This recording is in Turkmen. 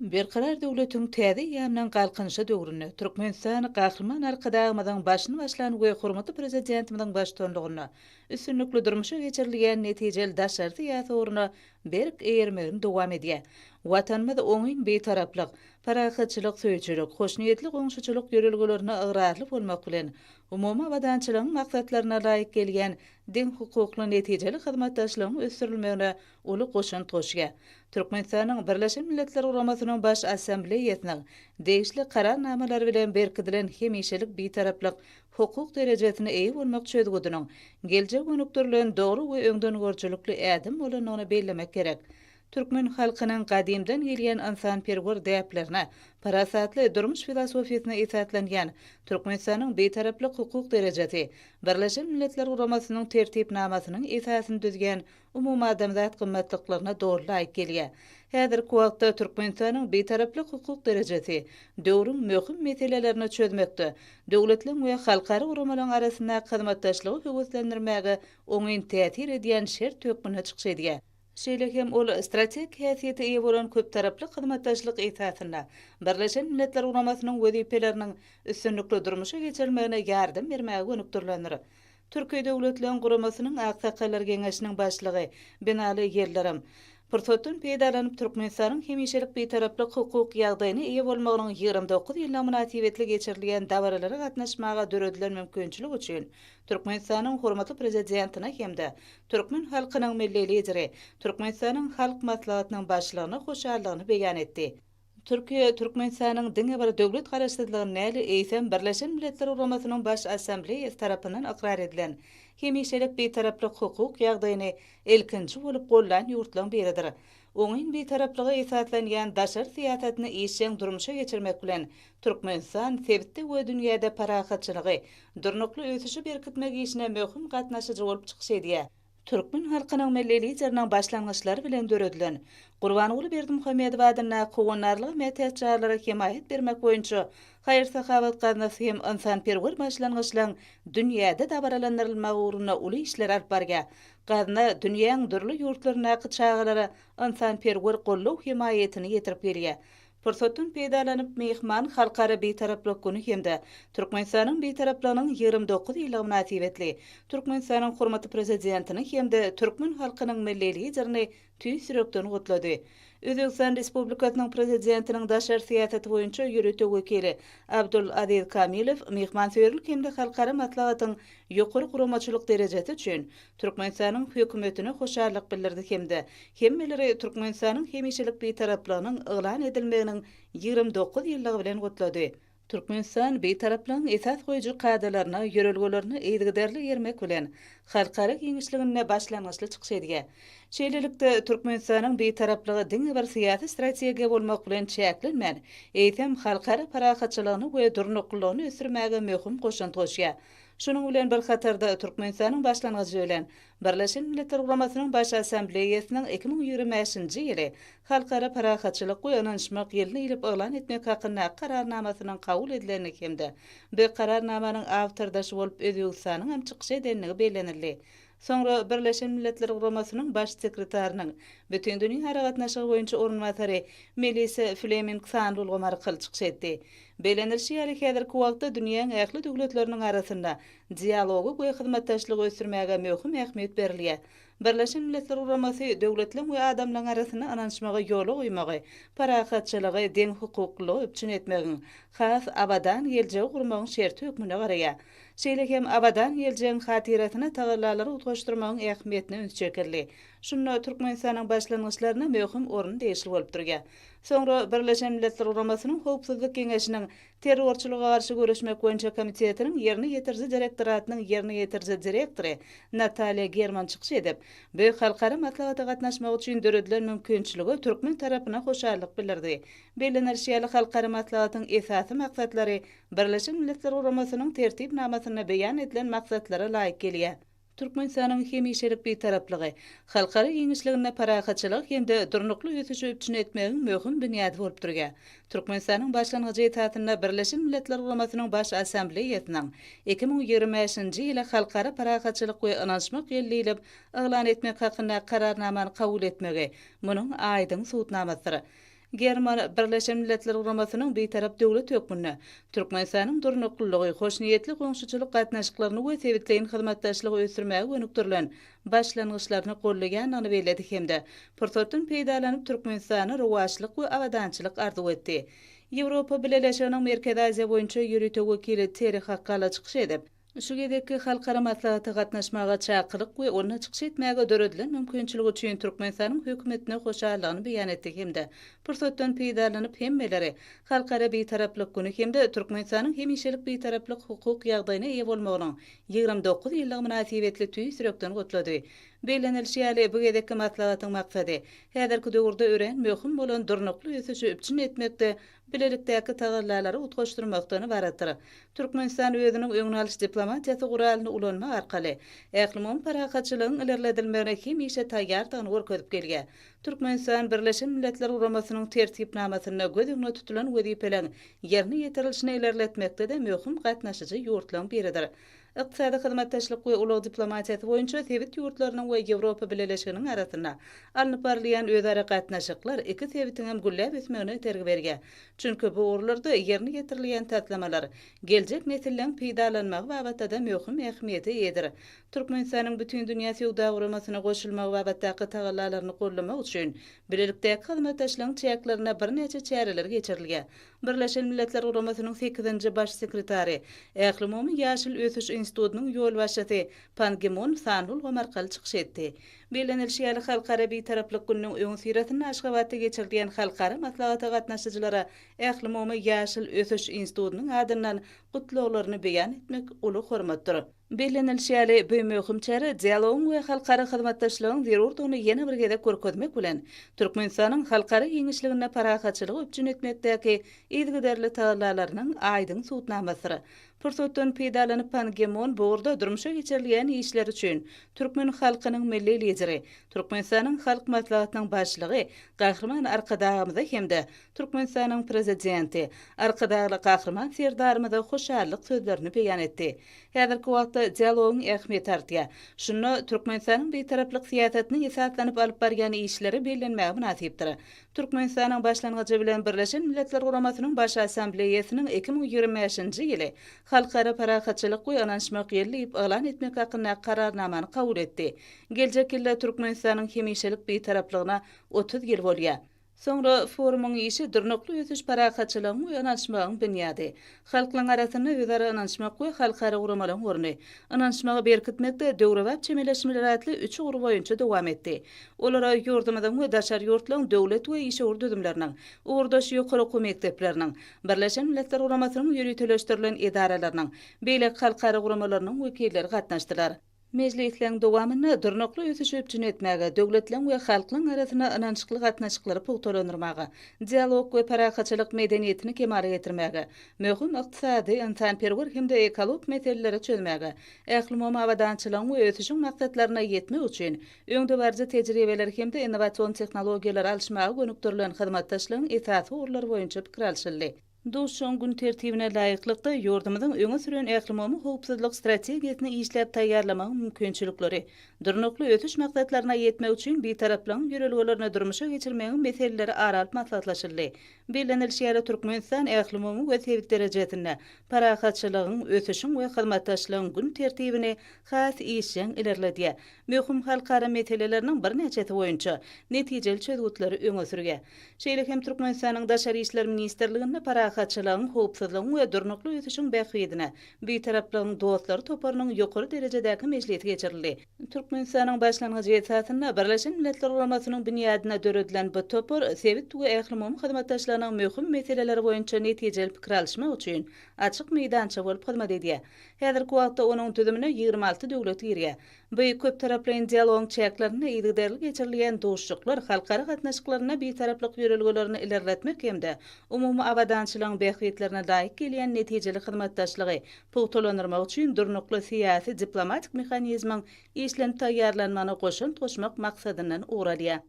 Berkarar döwletiň täze eýýamynyň Galkynyşy döwründe Türkmenistan Gahryman Arkadagymyzyň başyny başlan we hormatly Prezidentimiziň baştutanlygynda üstünlikli durmuşa geçirilýän netijeli daşary syýasy ugruna berk eýermegini dowam edýär. Watanymyz oňyn Bitaraplyk, parahatçylyk söýüjilik, hoşniýetli goňşuçylyk ýörelgelerine ygrarly bolmak bilen, umumy abadançylygyň maksatlaryna laýyk gelýän deňhukukly netijeli hyzmatdaşlygyň ösdürilmegine uly goşant goşýar. Türkmenistanyň Birleşen Milletler Guramasynyň Baş Assambleýasynyň degişli Kararnamalary bilen berkidilen hemişelik Bitaraplyk hukuk derejesine eýe bolmak çözgüdiniň geljege gönükdirilen dogry we öňdengörüjilikli ädim bolandygyny bellemek gerek. Türkmen halkynyň gadymdan gelýän ynsanperwer däplerine, parasatly durmuş filosofiýasyna esaslanýan Türkmenistanyň Bitaraplyk hukuk derejesi Birleşen Milletler Guramasynyň Tertipnamasynyň esasyny düzýän umumadamzat gymmatlyklaryna doly laýyk gelýär. Häzirki wagtda Türkmenistanyň Bitaraplyk hukuk derejesi döwrüň möhüm meselelerini çözmekde, döwletleriň we halkara guramalaryň arasyndaky hyzmatdaşlygy höweslendirmäge oňyn täsir edýän şert hökmünde çykyş edýär. Şeýle hem ol strategik häsiýete eýe bolan köptaraply hyzmatdaşlyk esasynda Birleşen Milletler Guramasynyň wezipeleriniň üstünlikli durmuşa geçirilmegine ýardam bermäge gönükdirilendir. Türki Döwletleriň Guramasynyň Aksakallar Geňeşiniň Başlygy Binali Ýyldyrym, pursatdan peýdalanyp, Türkmenistanyň hemişelik Bitaraplyk hukuk ýagdaýyna eýe bolmagynyň 29 ýyllygy mynasybetli geçirilýän dabaralara gatnaşmaga döredilen mümkinçilik üçin Türkmenistanyň hormatly Prezidentine hem-de türkmen halkynyň Milli Lideri, Türkmenistanyň Halk Maslahatynyň Başlygyna hoşallygyny beýan etdi. Türkiýe Türkmenistanyň diňe bir döwlet garaşsyzlygyny däl, eýsem, Birleşen Milletler Guramasynyň Baş Assambleýasy tarapyndan ykrar edilen hemişelik Bitaraplyk hukuk ýagdaýyny ilkinji bolup gollan ýurtlaryň biridir. Oňyn Bitaraplyga esaslanýan daşary syýasatyny işjeň durmuşa geçirmek bilen, Türkmenistan sebitde we dünýäde parahatçylygy, durnukly ösüşi berkitmek işine möhüm gatnaşyjy bolup çykyş edýär. Türkmen halkynyň Milli Lideriniň başlangyçlary bilen döredilen Gurbanguly Berdimuhamedow adyndaky Howandarlyga mätäç çagalara hemaýat bermek boýunça haýyr-sahawat gaznasy hem ynsanperwer başlangyçlaryň dünýäde dabaralandyrylmagy ugrunda uly işleri alyp barýar. Gazna dünýäň dürli ýurtlaryndaky çagalara ynsanperwer goldaw-hemaýatyny ýetirip gelýär. Pursatdan peýdalanyp, myhman Halkara Bitaraplyk güni hem-de Türkmenistanyň Bitaraplygynyň 29 ýyllygy mynasybetli Türkmenistanyň hormatly Prezidentini hem-de türkmen halkynyň Milli Liderini tüýs ýürekden gutlady. Özbegistan Respublikasynyň Prezidentiniň daşary syýasaty boýunça ýörite wekili Abdul Aziz Kamilow myhmansöýerlik hem-de halkara maslahatyň ýokary guramaçylyk derejesi üçin Türkmenistanyň Hökümetine hoşallyk bildirdi hem-de hemmeleri Türkmenistanyň hemişelik Bitaraplygynyň yglan edilmeginiň 29 ýyllygy bilen gutlady. Türkmenistan Bitaraplygyň esas goýujy kadalaryna, ýörelgelerine yzygiderli eýermek bilen, halkara giňişliginde başlangyçly çykyş edýär. Şeýlelikde, Türkmenistanyň Bitaraplygy diňe bir syýasy strategiýa bolmak bilen çäklenmän, eýsem, halkara parahatçylygyny we durnuklylygyny ösdürmäge möhüm goşant goşýar. Şunuň bilen bir hatarda, Türkmenistanyň başlangyjy bilen Birleşen Milletler Guramasynyň Baş Assambleýasynyň 2025-nji ýyly Halkara parahatçylyk we ynanyşmak ýyly diýlip yglan etmek hakyndaky Kararnamasynyň kabul edilendigi hem-de bu Kararnamanyň awtordaşy bolup Özbegistanyň hem çykyş edendigi bellenildi. Soňra Birleşen Milletler Guramasynyň Baş sekretarynyň Bütindünýä aragatnaşygy boýunça orunbasary Melissa Fleming sanly ulgam arkaly çykyş etdi. Bellenilişi ýaly, häzirki wagtda dünýäň ähli döwletleriniň arasynda dialogy we hyzmatdaşlygy ösdürmäge möhüm ähmiýet berilýär. Birleşen Milletler Guramasy döwletleriň we adamlaryň arasynda ynanyşmagy ýola goýmagy, parahatçylygy, deňhukuklylygy üpjün etmegiň, has abadan geljegi gurmagyň şerti hökmünde garaýar. Şeýle hem abadan geljegiň hatyrasyna tagallalary utgaşdyrmagyň ähmiýetine üns çekildi. Şunda Türkmenistanyň başlangyçlaryna möhüm orun degişli bolup durýar. Soňra Birleşen Milletler Guramasynyň Howpsuzlyk Geňeşiniň Terrorçylyga garşy göreşmek boýunça komitetiniň ýerine ýetiriji direktoratynyň ýerine ýetiriji direktory Natalýa German çykyş edip, bu halkara maslahata gatnaşmak üçin döredilen mümkinçilige türkmen tarapyna hoşallyk bildirdi. Bellenilişi ýaly, halkara maslahatyň esasy maksatlary Birleşen Milletler Guramasynyň Tertipnamasynda beýan edilen maksatlara laýyk gelýär. Türkmenistanyň hemişelik Bitaraplygy halkara giňişliginde parahatçylygy hem-de durnukly ösüşi üpjün etmegiň möhüm binýady bolup durýar. Türkmenistanyň başlangyjy esasynda Birleşen Milletler Guramasynyň Baş Assambleýasynyň 2025-nji ýyly Halkara parahatçylyk we ynanyşmak ýyly diýlip yglan etmek hakyndaky Kararnamany kabul etmegi munuň aýdyň subutnamasydyr. German Birleşen Milletler Guramasynyň Bitarap döwlet hökmünde Türkmenistanyň durnuklylygy, hoşniýetli goňşuçylyk gatnaşyklaryny we sebitleýin hyzmatdaşlygy ösdürmäge gönükdirilen başlangyçlaryny goldaýandygyny belledi hem-de pursatdan peýdalanyp Türkmenistana rowaçlyk we abadançylyk arzuw etdi. Ýewropa Bileleşiginiň Merkezi Aziýa boýunça ýörite wekili Terry Hakkala çykyş edip, şu gezekki halkara maslahata gatnaşmaga çakylyk we onda çykyş etmäge döredilen mümkinçilik üçin Türkmenistanyň Hökümetine hoşallygyny beýan etdi hem-de pursatdan peýdalanyp hemmeleri Halkara Bitaraplyk güni hem-de Türkmenistanyň hemişelik Bitaraplyk hukuk ýagdaýyna eýe bolmagynyň 29 ýyllygy mynasybetli tüýs ýürekden gutlady. Bellenilişi ýaly, bu gezekki maslahatyň maksady, häzirki döwürde örän möhüm bolan durnukly ösüşi üpjün etmekde bilelikdäki tagallalary utgaşdyrmakdan ybaratdyr. Türkmenistan özüniň öňüni alyş diplomatiýasy guralyny ulanmak arkaly, ählumumy parahatçylygyň ilerledilmegine hemişe taýýardygyny görkezip gelýär. Türkmenistan Birleşen Milletler Guramasynyň Tertipnamasynda göz öňünde tutulan wezipeleriň ýerine ýetirilişini ilerletmekde-de möhüm gatnaşyjy ýurtlaryň biridir. Ykdysady hyzmatdaşlyk we ulag diplomatiýasy boýunça sebit ýurtlarynyň we Ýewropa Bileleşiginiň arasynda alnyp barylýan özara gatnaşyklar iki sebitiňem gülläp ösmegine itergi berýär. Çünki bu ugurlarda ýerine ýetirilýän taslamalar geljek nesilleň peýdalanmagy babatda-da möhüm ähmiýete eýedir. Türkmenistanyň Bütindünýä Söwda Guramasyna goşulmagy babatdaky tagallalaryny goldamak üçin bilelikdäki hyzmatdaşlygyň çäklerinde birnäçe çäreler geçirilýär. Birleşen Milletler Guramasynyň sekizinji Baş sekretary, Ählumumy ýaşyl ösüş institutynyň ýolbaşçysy Pan Gi Mun sanly ulgam arkaly çykyş etdi. Bellenilişi ýaly, Halkara Bitaraplyk gününiň öňüsyrasynda Aşgabatda geçirilýän halkara maslahata gatnaşyjylara Ählumumy ýaşyl ösüş institutynyň adyndan gutlaglaryny beýan etmek uly hormatdyr. Bellenilişi ýaly, bu möhüm çäre dialogyň we halkara hyzmatdaşlygyň zerurdygyny ýene bir gezek görkezmek bilen, Türkmenistanyň halkara giňişliginde parahatçylygy üpjün etmekdäki yzygiderli tagallalarynyň aýdyň subutnamasydyr. Pursatdan peýdalanyp, Pan Gi Mun bu ugurda durmuşa geçirilýän işler üçin türkmen halkynyň Milli Lideri, Türkmenistanyň Halk Maslahatynyň Başlygy Gahryman Arkadagymyza hem-de Türkmenistanyň Prezidenti Arkadagly Gahryman Serdarymyza hoşallyk sözlerini beýan etdi. Häzirki wagtda dialogyň ähmiýeti artýar. Şunda Türkmenistanyň Bitaraplyk syýasatyna esaslanyp alyp barýan işleri bellenmäge mynasypdyr. Türkmenistanyň başlangyjy bilen Birleşen Milletler Guramasynyň Baş Assambleýasynyň 2025-nji ýyly Halkara parahatçylyk we ynanyşmak ýyly diýip yglan etmek hakyndaky Kararnamany kabul etdi. Geljek ýylda Türkmenistanyň hemişelik Bitaraplygyna 30 ýyl bolýar. Soňra forumyň işi Durnukly ösüş parahatçylygyň we ynanyşmagyň binýady, Halklaryň arasynda özara ynanyşmak we halkara guramalaryň orny, Ynanyşmagy berkitmekde döwrebap çemeleşmeler atly üç ugur boýunça dowam etdi. Olara ýurdumyzyň we daşary ýurtlaryň döwlet we işewür düzümleriniň, ugurdaş ýokary okuw mekdepleriniň, Birleşen Milletler Guramasynyň ýöriteleşdirilen edaralarynyň, beýleki halkara guramalarynyň wekilleri gatnaşdylar. Mejlisleň dowamynda durnukly ösüşi üpjün etmäge, döwletleň we halklaň arasynda ynanyşykly gatnaşyklary pugtalandyrmaga, dialog we parahatçylyk medeniýetini kemala getirmäge, möhüm ykdysady, ynsanperwer hem-de ekologik meseleleri çözmäge, ählumumy abadançylygyň we ösüşiň maksatlaryna ýetmek üçin öňdebaryjy tejribeleri hem-de innowasion tehnologiýalary alyşmaga gönükdirilen hyzmatdaşlygyň esasy ugurlary boýunça pikir alşyldy. Duşuşygyň gün tertibine laýyklykda, ýurdumyzyň öňe süren ählumumy howpsuzlyk strategiýasyny işläp taýýarlamagyň mümkinçilikleri, Durnukly ösüş maksatlaryna ýetmek üçin Bitaraplygyň ýörelgelerini durmuşa geçirmegiň meseleleri ara alyp maslahatlaşyldy. Bellenilişi ýaly, Türkmenistan ählumumy we sebit derejesinde parahatçylygyň, ösüşiň we hyzmatdaşlygyň gün tertibini has işjeň ilerledýär, möhüm halkara meseleleriniň birnäçesi boýunça netijeli çözgütleri öňe sürýär. Şeýle hem Türkmenistanyň Daşary işler ministrliginde parahatçylygyň, howpsuzlygyň we durnukly ösüşiň bähbidine Bitaraplygyň dostlary toparynyň ýokary derejedäki mejlisi geçirildi. Türkmenistanyň başlangyjy esasynda Birleşen Milletler Guramasynyň binýadynda döredilen bu topar sebit we ählumumy hyzmatdaşlygynyň möhüm meseleleri boýunça netijeli pikir alyşmak üçin açyk meýdança bolup hyzmat edýär. Häzirki wagtda onuň düzümine 26 döwlet girýär. Bu köptaraplaýyn dialogyň çäklerinde yzygiderli geçirilýän duşuşyklar halkara gatnaşyklarynda bitaraplyk ýörelgelerini ilerletmek hem-de umumy abadançylygyň bähbitlerine laýyk gelýän netijeli hyzmatdaşlygy pugtalandyrmak üçin durnukly syýasy-diplomatik mehanizmiň işlenip taýýarlanmagyna goşant goşmak maksadyndan ugur alýar.